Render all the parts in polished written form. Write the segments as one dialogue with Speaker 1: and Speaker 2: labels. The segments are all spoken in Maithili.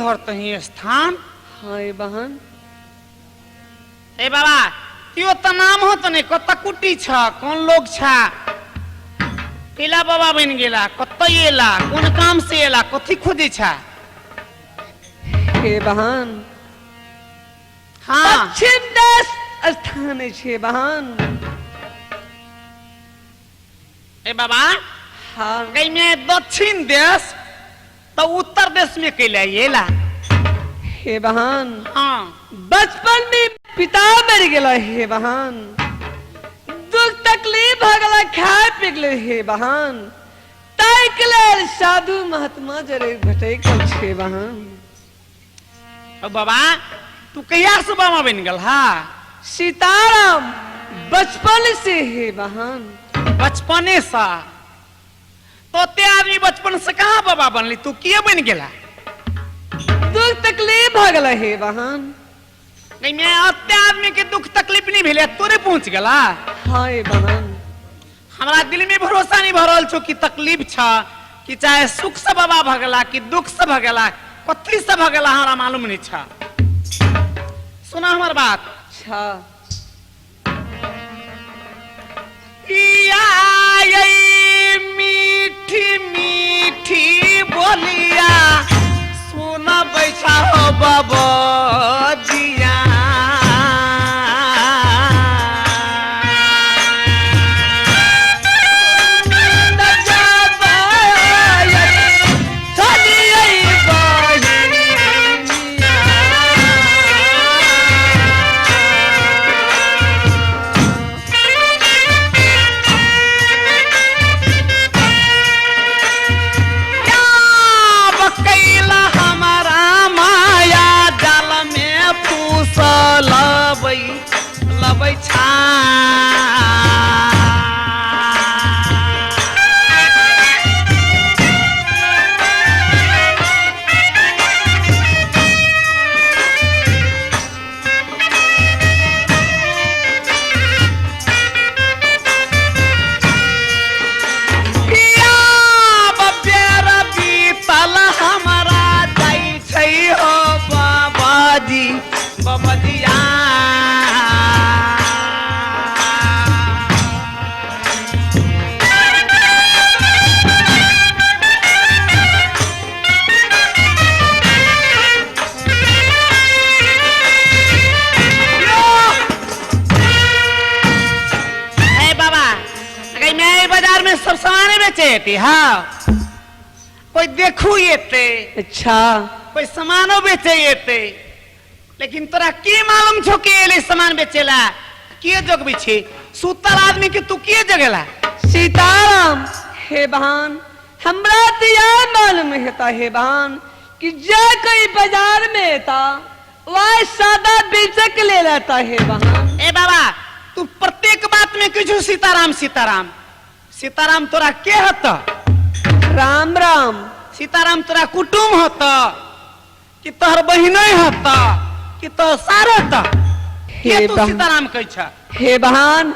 Speaker 1: धरतही स्थान।
Speaker 2: हाँ ए बहन।
Speaker 1: ए बाबा, केओ तऽ नाम हो तऽ नहि, कतऽ कुटी छ, कोन लोग छ, कैला बाबा बनि गेला, कतऽ एला, कोन काम से एला, कथी खोजै छ?
Speaker 2: हे बहन।
Speaker 1: हाँ।
Speaker 2: दक्षिण देश स्थान छै बहन।
Speaker 1: ए बाबा।
Speaker 2: हाँ।
Speaker 1: गई में दक्षिण देश तो उत्तर देश में कैला एला?
Speaker 2: हे बहन।
Speaker 1: हाँ।
Speaker 2: बचपन में पिता मर गेला हे बहन, दुख तकलीफ भ गेला, खाय पी गेलै हे बहन, ताहि के लेल साधु महात्मा जरे भेटै कल छै बहन।
Speaker 1: ओ बाबा, तू कहिया से बाबा बनि गेल? हा।
Speaker 2: सीताराम, बचपन से हे बहन।
Speaker 1: बचपने से? तो ते आदमी बचपन से कहाँ बाबा बनली, तू किए बनि गेला?
Speaker 2: दुख तकलीफ भ गेला हे बहन।
Speaker 1: नहीं, मैं अत्ते आदमी के दुख तकलीफ नहीं भेले, तोरे पहुंच गेला?
Speaker 2: हाँ हे बहन।
Speaker 1: हमरा दिल में भरोसा नहीं भरल छो कि तकलीफ छ कि चाहे सुख से बाबा भगला कि दुख से भगला, कथी से भगला हमरा मालूम नहीं छ। सुना हमर बात।
Speaker 2: अच्छा।
Speaker 1: इया ये मीठी मीठी बोलिया सुन बैठा हो बाबा जिया। कैला हमारा माया जाल में फूसलबै लबै छा। किया बेर बीतल हमारा जाइ छै हो बाबाजी बाबाजिया। ए बाबा, अगर मैं एहि बाजार में सब सामान बेचे एती, हाँ, कोई देखू एते।
Speaker 2: अच्छा।
Speaker 1: कोई सामानो बेचे एते, लेकिन तोरा की मालूम छो कि एले सामान बेचेला के जगबै छी? सुतल आदमी के तू के जगेला?
Speaker 2: सीताराम, हे बहन, हमरा तो यह मालूम हेता हे बहन कि जे कोई बाजार में एता वह सादा बेचे के ले लेता हे बहन।
Speaker 1: ए बाबा, तू प्रत्येक बात में किछु सीताराम सीताराम सीताराम, तोरा के हत?
Speaker 2: राम राम।
Speaker 1: सीताराम तोरा कुटुम हत कि तोहर बहिन हत कि तोहर सार हत? के
Speaker 2: हे
Speaker 1: तू
Speaker 2: बहन।
Speaker 1: सीताराम कहै छ?
Speaker 2: हे बहन,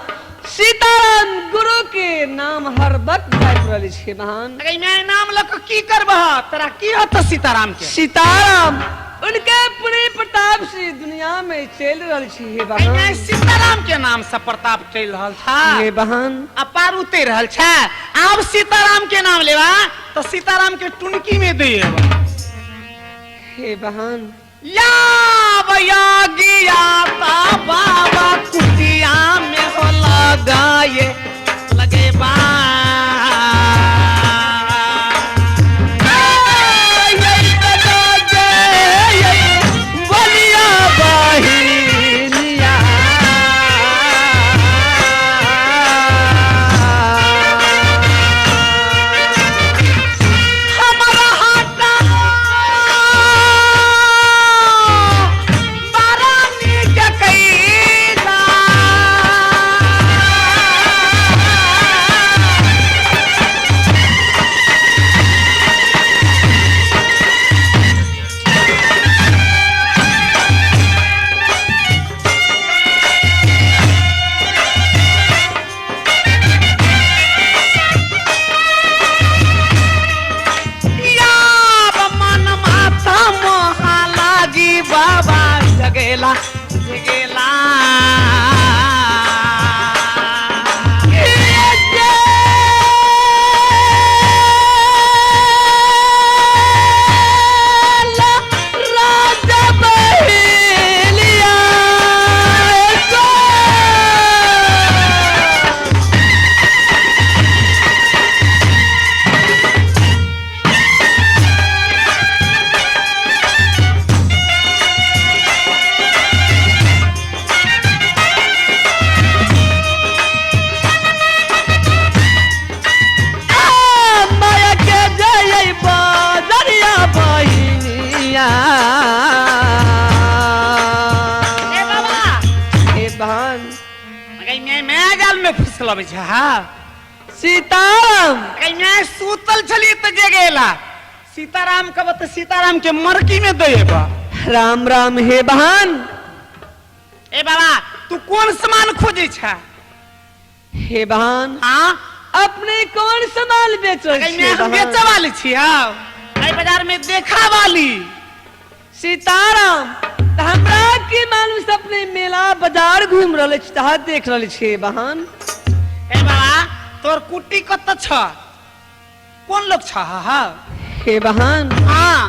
Speaker 2: सीताराम गुरु के नाम हर वक्त गाबि रहल छै बहन।
Speaker 1: अगर मैं नाम लऽ कऽ की करबह? तोरा की हत सीताराम के?
Speaker 2: सीताराम उनके पूरी प्रताप से दुनिया में चल रहल छै हे
Speaker 1: एहिमे
Speaker 2: बहन।
Speaker 1: सीताराम के नाम से प्रताप चलि रहल छा?
Speaker 2: हे बहन।
Speaker 1: आ पार उतरि रहल छै। आब सीताराम के नाम लेबा तऽ सीताराम के टुनकी में दे एबा।
Speaker 2: हे बहन।
Speaker 1: या बया गिया ता बाबा कुटिया में हो लगाए लगे बा।
Speaker 2: बलिया बहिनिया।
Speaker 1: हमारा हाटा बड़ा नीक कैला। बोलाबै छै? हाँ।
Speaker 2: सीताराम।
Speaker 1: मैं सूतल छली त जगेला। सीताराम कब त सीताराम के मरकी में देबा।
Speaker 2: राम राम हे बहन।
Speaker 1: ए बाबा, तू कोन सामान खोजे छ?
Speaker 2: हे बहन।
Speaker 1: हाँ।
Speaker 2: अपने कौन सामान बेच रहल
Speaker 1: मैं
Speaker 2: छियै
Speaker 1: हम
Speaker 2: बहन?
Speaker 1: बेचे वाली छी। हाँ, एहि बाजार में देखा वाली।
Speaker 2: सीताराम, त हमरा की मालूम से अपने मेला बाजार घूम रहल छी तहा देख रहल छियै बहन।
Speaker 1: ए बाबा, तोर कुट्टी कत छ? कोन लोग छ? हाँ।
Speaker 2: हे बहन।
Speaker 1: हाँ।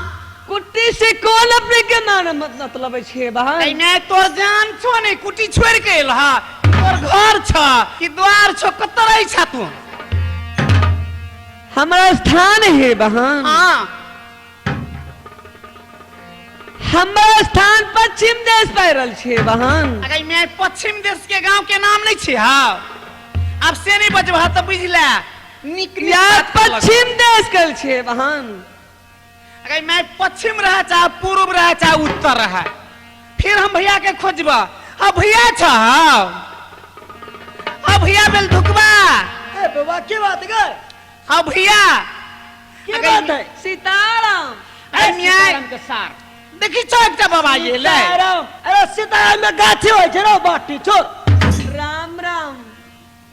Speaker 2: कुट्टी से कौन अपने के मान मतलब छै बहन?
Speaker 1: एहिमे तोर जान छो नहीं, कुट्टी छोड़ के एल हा। तोर घर छ कि द्वार छो, कत रही छ तू?
Speaker 2: हमरा स्थान है बहन।
Speaker 1: हाँ।
Speaker 2: हमरा स्थान पश्चिम देश पै रहल छै बहन।
Speaker 1: अगर मैं पश्चिम देश के गांव के नाम नहीं छी। हाँ, अब से नहीं बजबा त बुझ ले। निक निक
Speaker 2: या
Speaker 1: बात कहलक।
Speaker 2: पश्चिम देश कल छै बहन।
Speaker 1: अगर मैं पश्चिम रहे चाहे पूर्व रहे चाहे उत्तर रहे, फिर हम भैया के खोजबा। हाँ भैया छ? हाँ भैया बेल धुकबा।
Speaker 3: ए बाबा, की बात गए?
Speaker 1: हाँ भैया।
Speaker 3: की
Speaker 1: अगर
Speaker 3: बात है?
Speaker 2: सीताराम।
Speaker 1: अरे मियाँ,
Speaker 3: सीताराम के सार।
Speaker 1: देखी छो एकटा बाबा ये ले।
Speaker 3: सीताराम। अरे सीताराम में गाछी होइ छै रो बाटी छोड़।
Speaker 2: राम राम।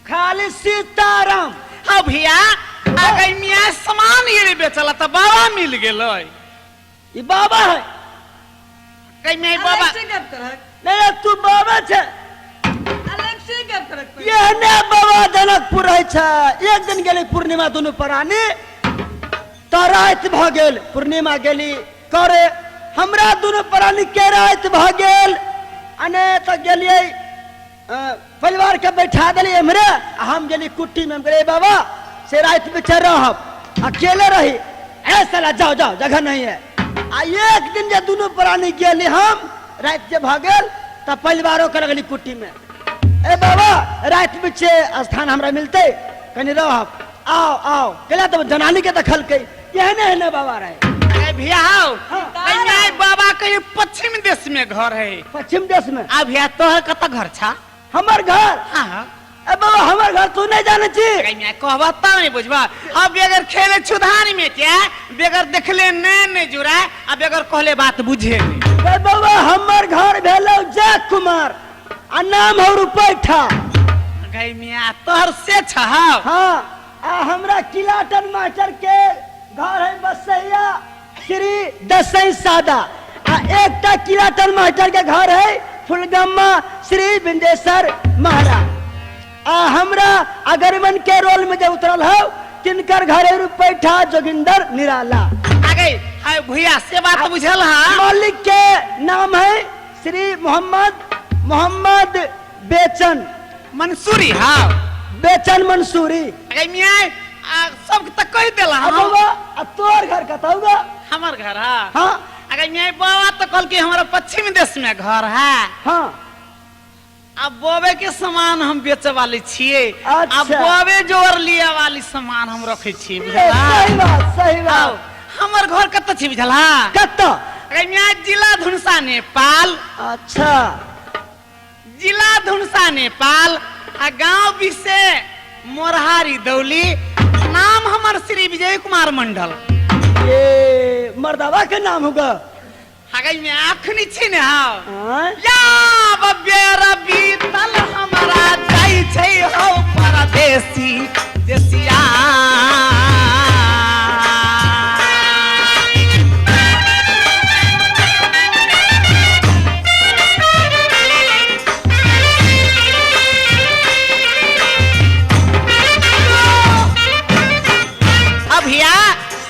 Speaker 3: खाली सीताराम।
Speaker 1: हाँ भैया, अगर मियाँ सामान ये बेचला त बाबा मिल गेलै।
Speaker 3: ई बाबा है।
Speaker 1: कहीं मैं बाबा
Speaker 2: अलग से गप करक।
Speaker 3: नहीं रे, तू बाबा छे।
Speaker 2: अलग से गप करक।
Speaker 3: एहने बाबा जनकपुर रहै छै। एक दिन गेली पूर्णिमा दुनू प्राणी त राति भऽ गेल। पूर्णिमा गेली करे, हमरा दुनू प्राणी के राति भऽ गेल। अने तऽ गेलियै परिवार के बैठा देलियै एम्हरे आ हम गेली कुट्टी में। हम कहलियै बाबा से राति में चल रहब, अकेले रही। ए साला जाओ जाओ, जगह नहीं है। आ एक दिन जे दुनू प्राणी गेली हम, राति जे भऽ गेल तऽ परिवारो के लगली कुट्टी में। ए बाबा, राति में छे स्थान हमरा मिलते, कनी रहब, आओ आओ। गेला तब जनानी के देखलकै, एहने एहने बाबा रहे।
Speaker 1: अरे भैया आओ।
Speaker 3: हाँ।
Speaker 1: नहीं बाबा कहीं पश्चिम देश में घर है।
Speaker 3: पश्चिम देश में?
Speaker 1: आ भैया, तोहर कत घर छा?
Speaker 3: हमर घर?
Speaker 1: हाँ।
Speaker 3: ए बाबा, हमर घर तू नहीं जाने छी।
Speaker 1: कहीं मैं कहबा तब नहीं बुझबा। अब बेगर खेले छुधानी में क्या, बेगर देखले नैन नहीं जुड़ा, आ बेगर कहले बात बुझे नहीं।
Speaker 3: ए बाबा, हमर घर भेलौ जय कुमार आ नाम हौ रुपैठा।
Speaker 1: गई मियाँ, तोहर से छह?
Speaker 3: हाँ, आ हमरा किलाटन मास्टर के घर है बसैया श्री दसई सादा, आ एकटा किलाटन मास्टर के घर है फुलगम्मा श्री बिंदेश्वर महाराज। आ हमरा अगरमन के रोल में जे उतरल हो तिनकर घर है रुपैठा जोगिंदर निराला।
Speaker 1: आ गई हाय भैया, से बात बुझल? हाँ।
Speaker 3: मालिक के नाम है श्री मोहम्मद मोहम्मद बेचन
Speaker 1: मंसूरी। हाँ,
Speaker 3: बेचन मंसूरी।
Speaker 1: अरे मियाँ, सब तक कह देला।
Speaker 3: अब बाबा, अब तोर घर कतौ गा?
Speaker 1: हमर घर? हाँ।
Speaker 3: हाँ।
Speaker 1: अगर मियाँ, बाबा तो कल के हमारा पश्चिम देश में घर है।
Speaker 3: हाँ।
Speaker 1: अब बोवे के सामान हम बेचे वाले छिए।
Speaker 3: अच्छा।
Speaker 1: अब बोवे जोर लिया वाली सामान हम रखे छिए।
Speaker 3: ए,
Speaker 1: बुझला?
Speaker 3: सही बात, सही
Speaker 1: आओ,
Speaker 3: बात।
Speaker 1: हमर घर कत छी बुझला?
Speaker 3: कत?
Speaker 1: अरे मियाँ, जिला धुनसा नेपाल।
Speaker 3: अच्छा।
Speaker 1: जिला धुनसा नेपाल आ गांव विसे मोरहारी दौली। नाम हमर श्री विजय कुमार मंडल।
Speaker 3: ये मर्दावा के नाम होगा।
Speaker 1: अगर मैं अखनी छी ने। हाँ।
Speaker 3: हाँ?
Speaker 1: या बबेरा बीतल हमरा जाइ छै हौ परदेसी देसिया। अब भैया,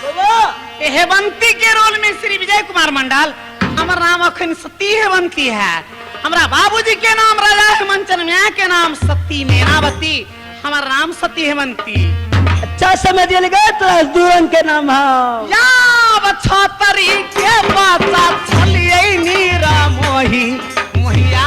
Speaker 3: बाबा,
Speaker 1: हेवंती के रोल में श्री विजय कुमार मंडल। हमर नाम अखन सती हेवंती है। हमरा बाबूजी के नाम राजा हेमंचन, मियाँ के नाम सती मेनावती, हमर नाम सती हेमंती।
Speaker 3: अच्छा समझ गेल गए तोरा दुरंग के नाम हौ।
Speaker 1: या बछतरी के बच्चा छलियै नीरा मोही मोहिया।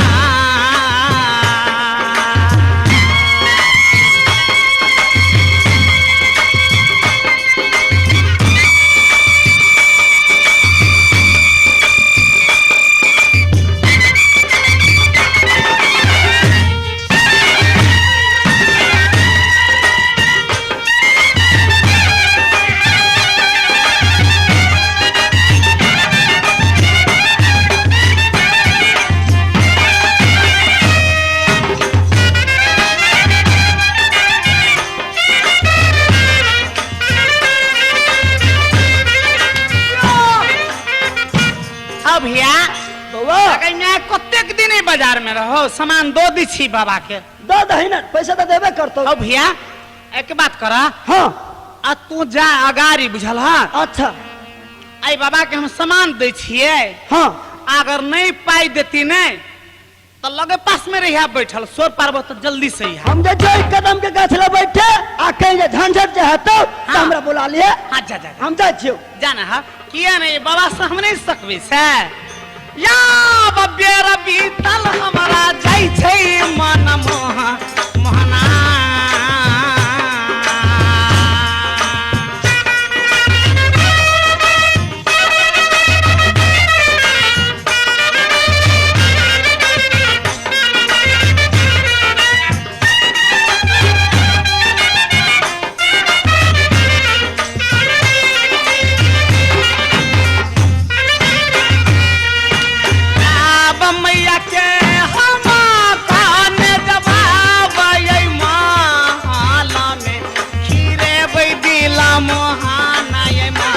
Speaker 1: बाजार में रहो, सामान दो दी छी बाबा के।
Speaker 3: दऽ दही ने, पैसा तऽ देबे करतौ।
Speaker 1: औ भैया, एक बात करा।
Speaker 3: हाँ।
Speaker 1: आ तू जा अगाड़ी, बुझल? हा।
Speaker 3: अच्छा।
Speaker 1: आई बाबा के हम सामान दै छियै।
Speaker 3: हाँ।
Speaker 1: अगर नहीं पाई देती नहीं तो लगे पास में रहिया बैठल, शोर पारबो तो जल्दी से ही।
Speaker 3: हम जे जो कदम के गाछ लग बैठे आ कहीं जे झंझट जे हेतौ तऽ
Speaker 1: हाँ।
Speaker 3: हमरा बुला लिहे।
Speaker 1: हाँ, जा जा जा।
Speaker 3: हम जाइ छियौ।
Speaker 1: जाना हा, किया नहीं बाबा से हम नहीं सकबे से या बब्बे रबी तल हमरा जाइ छै मन मोह मोहना। आब मैया के हम काने जवाब यै माला में खीरे बै दिला मोहाना यै माँ।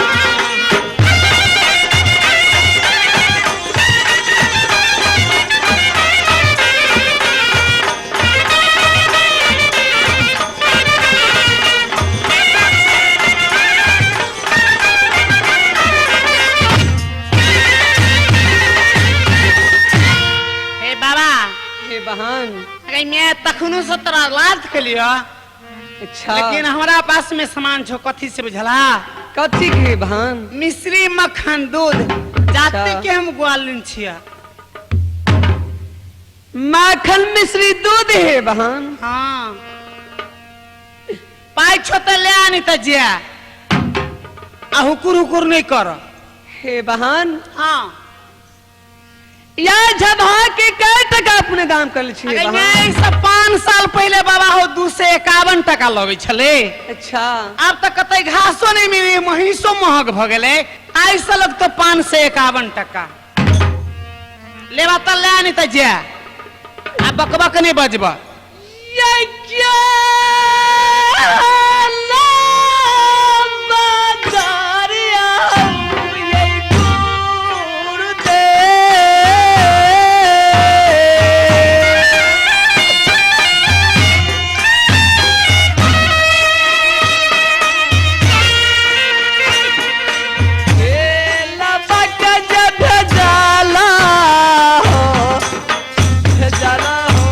Speaker 1: हे बाबा।
Speaker 2: हे बहन।
Speaker 1: अरे मैं तखनो से तोरा लाज केलियो।
Speaker 2: अच्छा।
Speaker 1: लेकिन हमरा पास में सामान छो, कथी से बुझला?
Speaker 2: कथी के हे बहन?
Speaker 1: मिश्री मक्खन दूध जाति
Speaker 2: अच्छा।
Speaker 1: के हम ग्वालिन छिया।
Speaker 2: माखन मिश्री दूध हे बहन?
Speaker 1: हाँ, पाइ छो तऽ ले आनी तऽ जा, आ हुकुर हुकुर नहीं कर।
Speaker 2: हे बहन।
Speaker 1: हाँ।
Speaker 2: या झबहा के कै टका अपने दाम कर छी
Speaker 1: अरे
Speaker 2: बहन?
Speaker 1: मैं सब 5 साल पहले बाबा हो 251 टका लगै छलै।
Speaker 2: अच्छा।
Speaker 1: आब तऽ कतै घासो नहीं मिली, महींसो महग भऽ गेलै। आइ से लगतो 551 टका। लेबा तऽ ले आनी तऽ जा, आ बकबक नहीं बजब।
Speaker 2: ये क्या बाजारिया ये गुरुदेव। भेजाला हो, भेजाला हो।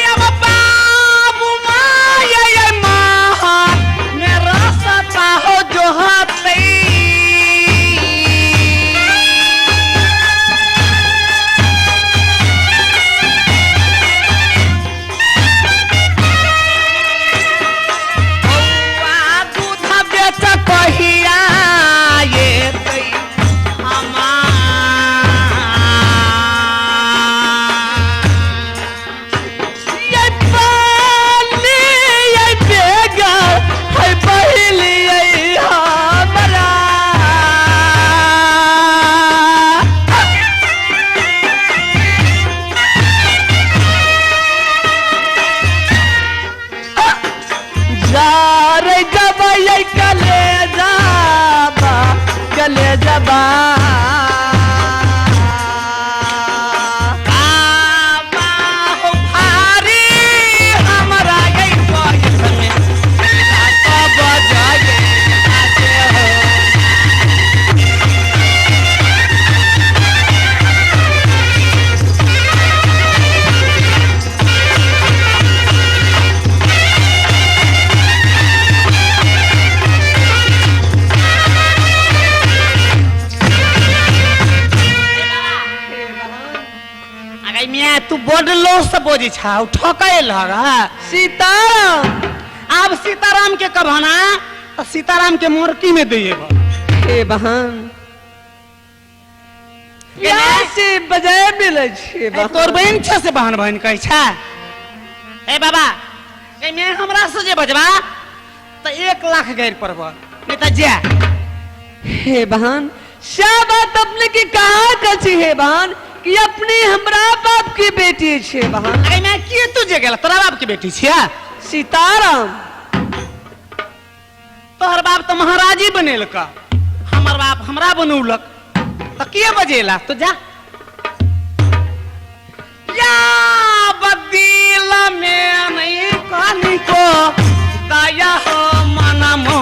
Speaker 1: अब बाबू माया ये महा मेरा सता हो जो हाथी। बौआ दूध बेच कहिया ये हमार।
Speaker 2: ये पानी ये बेगर है पहली ये हमरा। जा रे जब ये कलेजा बा कलेजा बा।
Speaker 1: बाबा हो भारी हमरा ये वयस में सात बजाए आते हो। अरे मियाँ, तू बड लो से बजै छा, ठकै लग।
Speaker 2: सीताराम।
Speaker 1: आब सीताराम के कभना तो सीताराम के मोरकी में दिए।
Speaker 2: हे बहन, प्यार से बजाय मिलै छै बहन।
Speaker 1: तोर बहिन छ से बहन बहन कहै छ? ए बाबा, ए मैं हमरा से जे बजबा तो 1 लाख गैर पड़ब, नहीं तो जा।
Speaker 2: हे बहन, क्या बात अपने की कहा कची हे बहन कि अपने हमरा बाप की बेटी छे बहन?
Speaker 1: अरे मैं की तू जे गेल तोरा बाप की बेटी छिया?
Speaker 2: सीताराम।
Speaker 1: तोहर बाप तो महाराजी बनेलक, हमर बाप हमरा बनौलक। तऽ किए बजेला तो जा या बदील में नहीं कनिको दया हो मनमो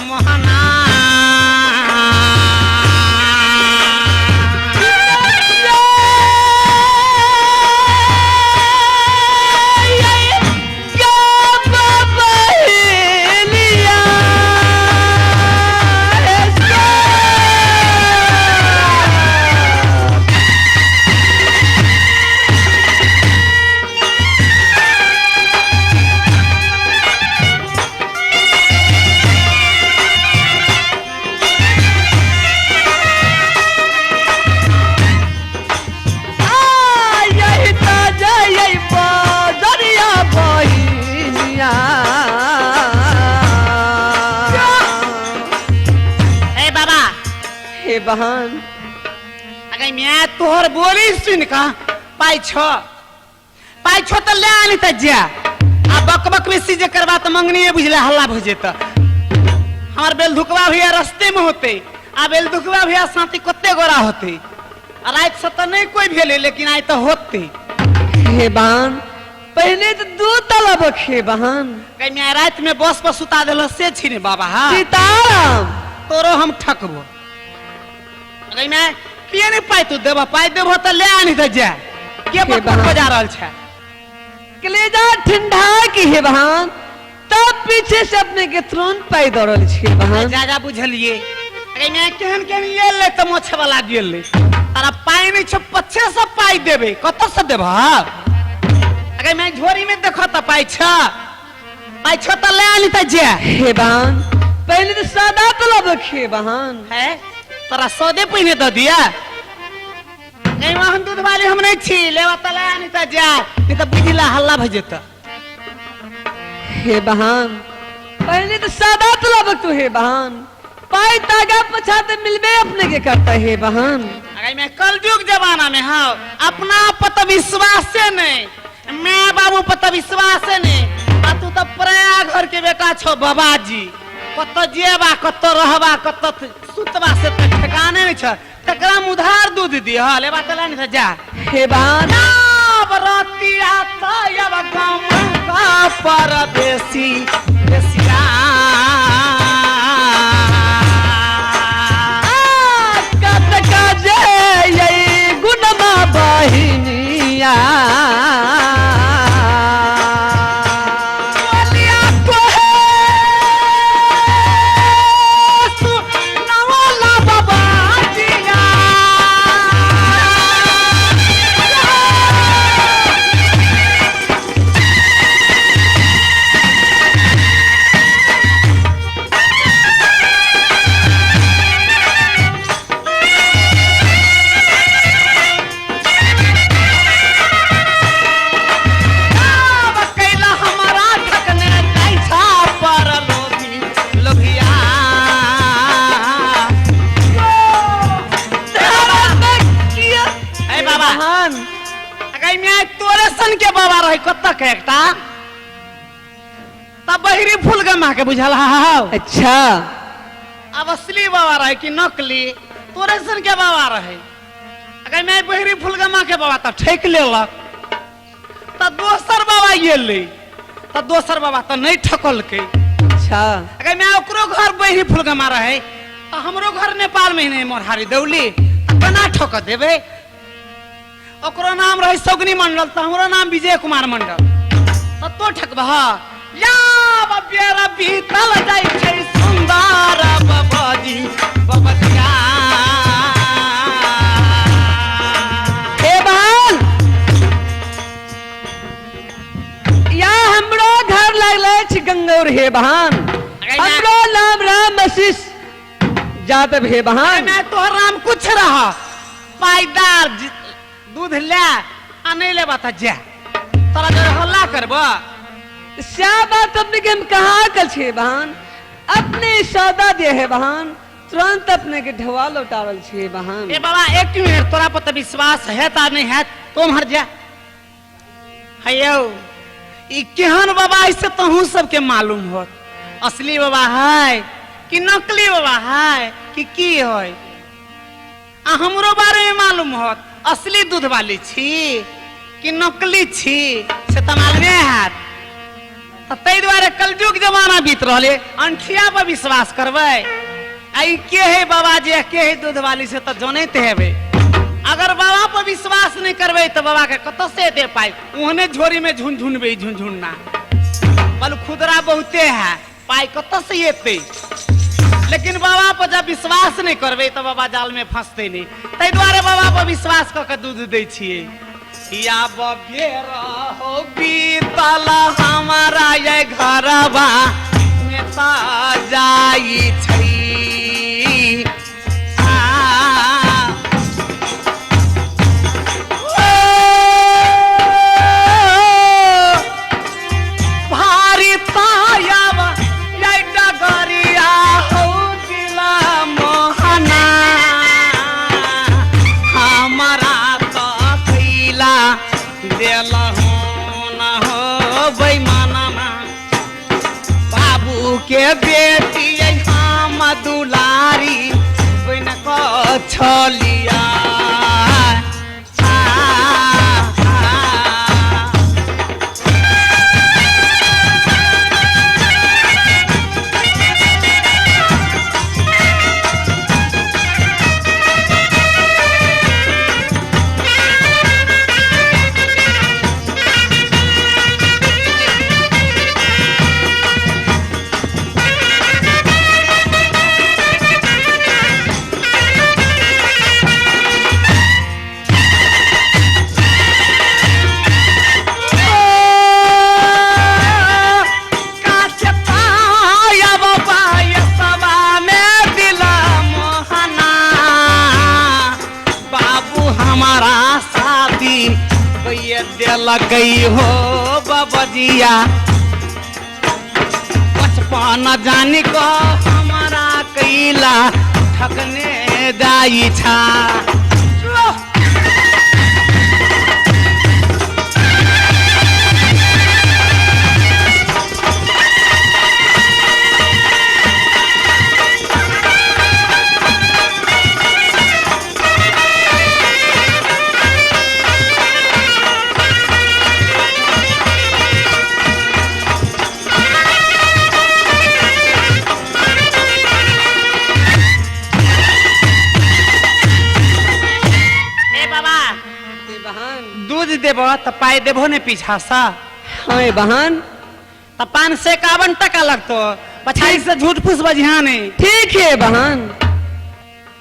Speaker 1: मोहना। ए बाबा।
Speaker 2: हे बहन।
Speaker 1: अगर मैं तोहर बोली सुन का पाइ छो, पाइ छो तऽ ले आनी तऽ जा आ बक बक बेसी जे करबा तऽ मंगनी बुझले हल्ला भऽ जेतऽ। हमर बेलधुकवा भैया रस्ते में होते आ बेलधुकवा भैया साथी कते गोरा होते आ राति से तऽ नहीं कोई भेलै लेकिन आइ तऽ होते।
Speaker 2: हे बहन, पहले तो दू तालाब हे बहन।
Speaker 1: कहीं मैं राति में बस पर सुता देलो से छी ने बाबा। हाँ
Speaker 2: सीताराम।
Speaker 1: तोरो हम ठकबो। अगर मैं किए नहीं पाइ तू देबा, पाइ देबो तऽ ले आनी तऽ जा। के
Speaker 2: हे
Speaker 1: बक बक
Speaker 2: बहन।
Speaker 1: बजा रहल छै?
Speaker 2: कलेजा ठंडा की हे बहन, तब पीछे से अपने के तुरंत पाई दौड़ल छी बहन।
Speaker 1: जा जा बुझलिए। अरे मैं केहन केहन ले ले तऽ मोछ वाला गेल ले। तारा पाइ नहीं छौ, पच्छे से पाइ देबे, कतऽ से देबह? अगर मैं झोरी में देखो तऽ पाइ छ, पाइ छ तऽ ले आनी तऽ जा।
Speaker 2: हे बहन, पहले तो सादा तलब हे बहन।
Speaker 1: है तोरा सौदे पहिने दऽ दिया? नहीं वहन दूध वाली हम नहीं छी, लेवा तऽ ले आनी तऽ जा, नहीं तऽ बुझला हल्ला भऽ जेतऽ।
Speaker 2: हे बहन, पहले तो सादा तलब तू हे बहन, पाई तागा पछाते मिलबे अपने के करता हे बहन।
Speaker 1: अगर मैं कलयुग जमाना में हाँ अपना पर तो विश्वास नहीं, मैं बाबू पर तो विश्वास नहीं, आ तू तो पराया घर के बेटा छो बाबाजी, कत जेबा कत रहबा कत सुतबा से तो ठिकाने नहीं छ, तकरा में उधार दूध दिह लेबा तो लानी जा।
Speaker 2: हे बहन।
Speaker 1: अब रतिया तब गम का परदेसी देसिया।
Speaker 2: कतका जे गुणमा बहिनिया।
Speaker 1: बोलिया कोहे सुनवाला बाबाजिया। अब कैला हमारा ठकने जाइ छा पर लोभी लोभिया। ए बाबा।
Speaker 2: बहन।
Speaker 1: अगर मैं तोरे सन के बाबा रहे कत के एकटा तब बहिरी फूल गमा के बुझल हाव।
Speaker 2: अच्छा।
Speaker 1: अब असली बाबा रहे कि नकली? तोरे सन के बाबा रहे। अगर मैं बहिरी फूल गमा के बाबा तब ठेक लेलक त दोसर बाबा गेलै त दोसर बाबा त नहीं ठकलकै।
Speaker 2: अच्छा।
Speaker 1: अगर मैं ओकरो घर बहिरी फूल गमा रहे त हमरो घर नेपाल में नहीं मोरहारी दौली त केना ठक देबै? ओकरो नाम रहे सगनी मंडल त हमरो नाम विजय कुमार मंडल त तो ठकबह। या बेरा बीतल जाइ छै सुंदर बाबाजी बबतिया।
Speaker 2: हे बहन, या हमरो घर लगले छी गंगौर हे बहन। हमरो नाम राम आशीष जादव हे बहन।
Speaker 1: मैं तोहर नाम कुछ रहा पाइदार दूध ले आ नहीं लेबा त जा, तोरा जरे हल्ला करब।
Speaker 2: श्या बात अपने के हम कहाँ कल छे बहन, अपने सौदा दे है बहन, तुरंत अपने के ढवा लौटावल छे बहन।
Speaker 1: ए बाबा एक मिनट, तोरा पर त विश्वास है ता नहीं है तुम हर जा। हयौ ई केहन बाबा ऐसे तहु सबके मालूम होत, असली बाबा है कि नकली बाबा है कि की है? आ हमरो बारे में मालूम होत असली दूध वाली छी कि नकली छी से तऽ मालूमे हैत। तऽ ताहि दुआरे कलयुग जमाना बीत रहल है, अंठिया पर विश्वास करबै आ ई के है बाबा जी के है दूध वाली से तऽ जनैत हेबै। अगर बाबा पर विश्वास नहीं करबै तऽ बाबा के कतऽ से दे पाई, ओहने झोरी में झुनझुनबै झुनझुनना बल खुदरा बहुते है, पाई कतऽ से एतै। लेकिन बाबा पर जब विश्वास नहीं करबै तऽ बाबा जाल में फंसतै नहीं, ताहि दुआरे बाबा पर विश्वास कऽ के दूध दै छियै। या बबेर हो बीतल हमारा ये घरबा में तऽ जाइ छै। आ भारी तायब ये डगरिया हो दिला मोहना हमारा तो कैला देलहु न हो बेईमानमा। बाबू के बेटी हम दुलारी बन कऽ छलिया। हमारा साथी देलकै हो बबजिया बचपन जानी को हमारा कैला ठकने जाई छा। दूध देबो तो पाई देबो ने पीछा सा।
Speaker 2: हाँ बहन।
Speaker 1: तो 551 टका लगतो, पछाड़ी से झूठ फूस बजिहा नहीं।
Speaker 2: ठीक है बहन।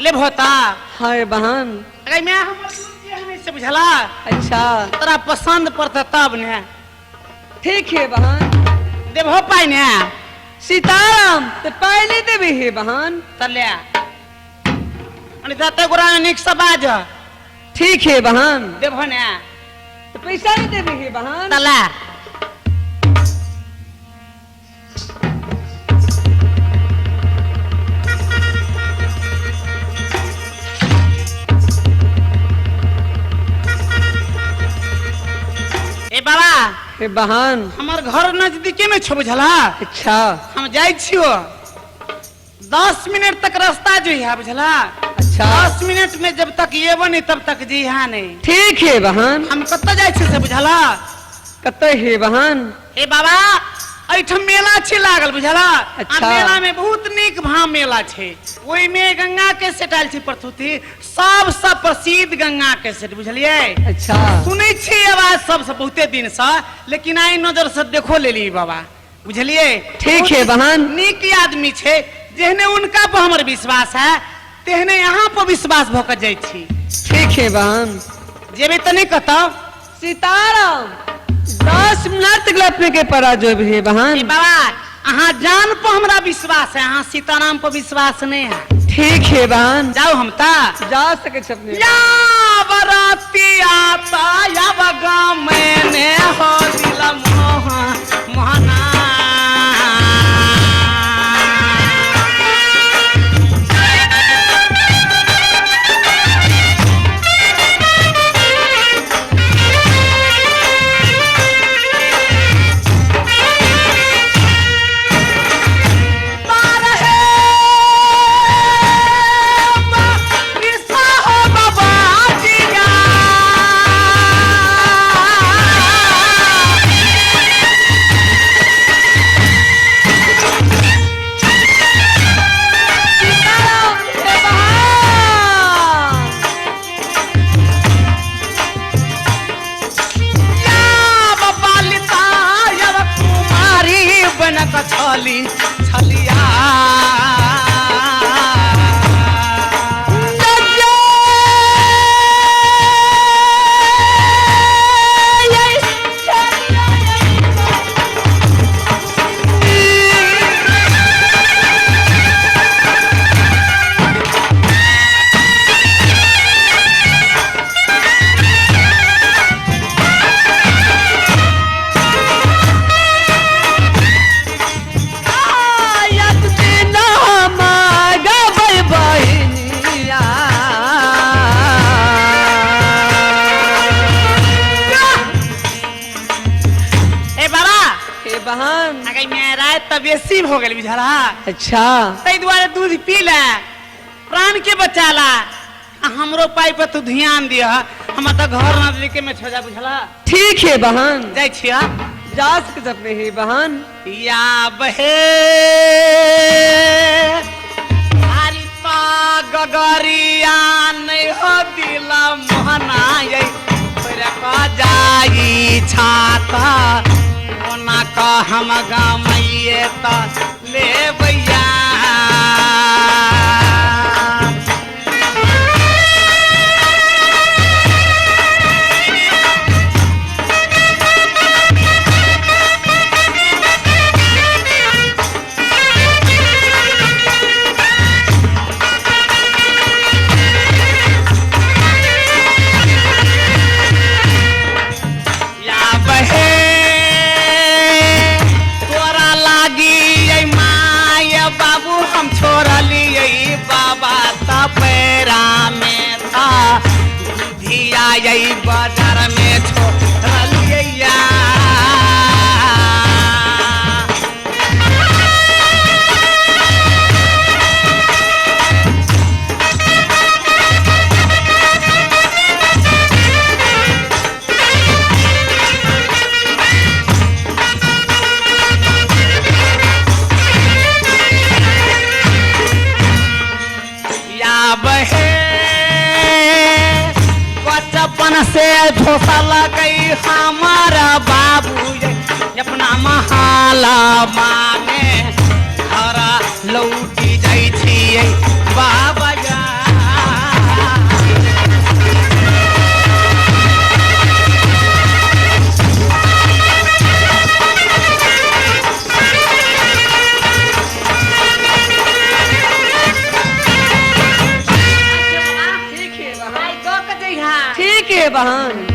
Speaker 1: लेबो ता।
Speaker 2: हाँ बहन।
Speaker 1: अगर मैं हमर दूध के हमें से बुझला।
Speaker 2: अच्छा।
Speaker 1: तोरा पसंद पड़ता तब ने।
Speaker 2: ठीक है बहन।
Speaker 1: देबो पाई ने।
Speaker 2: सीताराम तो पाई नहीं देबे हे बहन।
Speaker 1: त ले। अरे दाते गोरा निक से बाज।
Speaker 2: ठीक है बहन।
Speaker 1: देबो ने।
Speaker 2: तो पैसा नहीं देबे हे बहन।
Speaker 1: त ले। ए बाबा।
Speaker 2: हे बहन।
Speaker 1: हमर घर नजदीके में छो बुझला।
Speaker 2: अच्छा।
Speaker 1: हम जाय छियो, 10 मिनट तक रास्ता जो है बुझला।
Speaker 2: अच्छा।
Speaker 1: 10 मिनट में जब तक ये नहीं तब तक जी हाँ नहीं।
Speaker 2: ठीक है बहन।
Speaker 1: हम कत्ता जाय छियै से बुझला।
Speaker 2: कत्ता हे बहन?
Speaker 1: हे बाबा एठम मेला छे लागल बुझला।
Speaker 2: अच्छा।
Speaker 1: आ मेला में बहुत नीक भाव मेला छे, ओई में गंगा के सेटाल छे प्रस्तुति, सबसे प्रसिद्ध गंगा के सेट बुझलिए।
Speaker 2: अच्छा।
Speaker 1: सुनै छी आवाज सबसे बहुते दिन से, लेकिन आई नजर से देखो लेली बाबा बुझलिए।
Speaker 2: ठीक है बहन।
Speaker 1: नीक आदमी छे, जेहने उनका पर हमर विश्वास है तेहने यहाँ पर विश्वास भ के जाय छी।
Speaker 2: ठीक है बहन।
Speaker 1: जेबे त नहीं कतौ।
Speaker 2: सीताराम 10 मिनट तक अपने के परा जो भी है बहन।
Speaker 1: बाबा अहाँ जान पर हमरा विश्वास है, अहाँ सीताराम पर विश्वास नहीं है।
Speaker 2: ठीक है बहन।
Speaker 1: जाओ हम ता
Speaker 2: जा सके छे अपने।
Speaker 1: या बराती आता या बगा मैंने हो दिला मोहा मोहना। त छली छलिया। ए बाबा,
Speaker 2: हे बहन,
Speaker 1: अगर मैं रात त बेसी हो गेल बुझला।
Speaker 2: अच्छा,
Speaker 1: ताहि दुआरे दूध पी ले, प्राण के बचाला। आ हमरो पाई पर तू ध्यान दिह, हम त घर नजदीके में छो जा बुझला।
Speaker 2: ठीक है बहन,
Speaker 1: जाइ छिया।
Speaker 2: जा सकत अपने हे बहन।
Speaker 1: या बहे हरिता गगरिया नहीं हो दिला मोहना ये का जाई छाता ओना का हम गमैये त लेबैया। या बहे तोरा लागी ये my बाबू हम छोड़लियै बाबा त पैरा में था धिया ये बाजार में छोड़लियै या। या बहे बचपन से धोखा लगई हमारा बाबू ये अपना महाला माने घर लौटी जाइ छियै बाबा जा।
Speaker 2: ठीक है बहन, ठीक है बहन।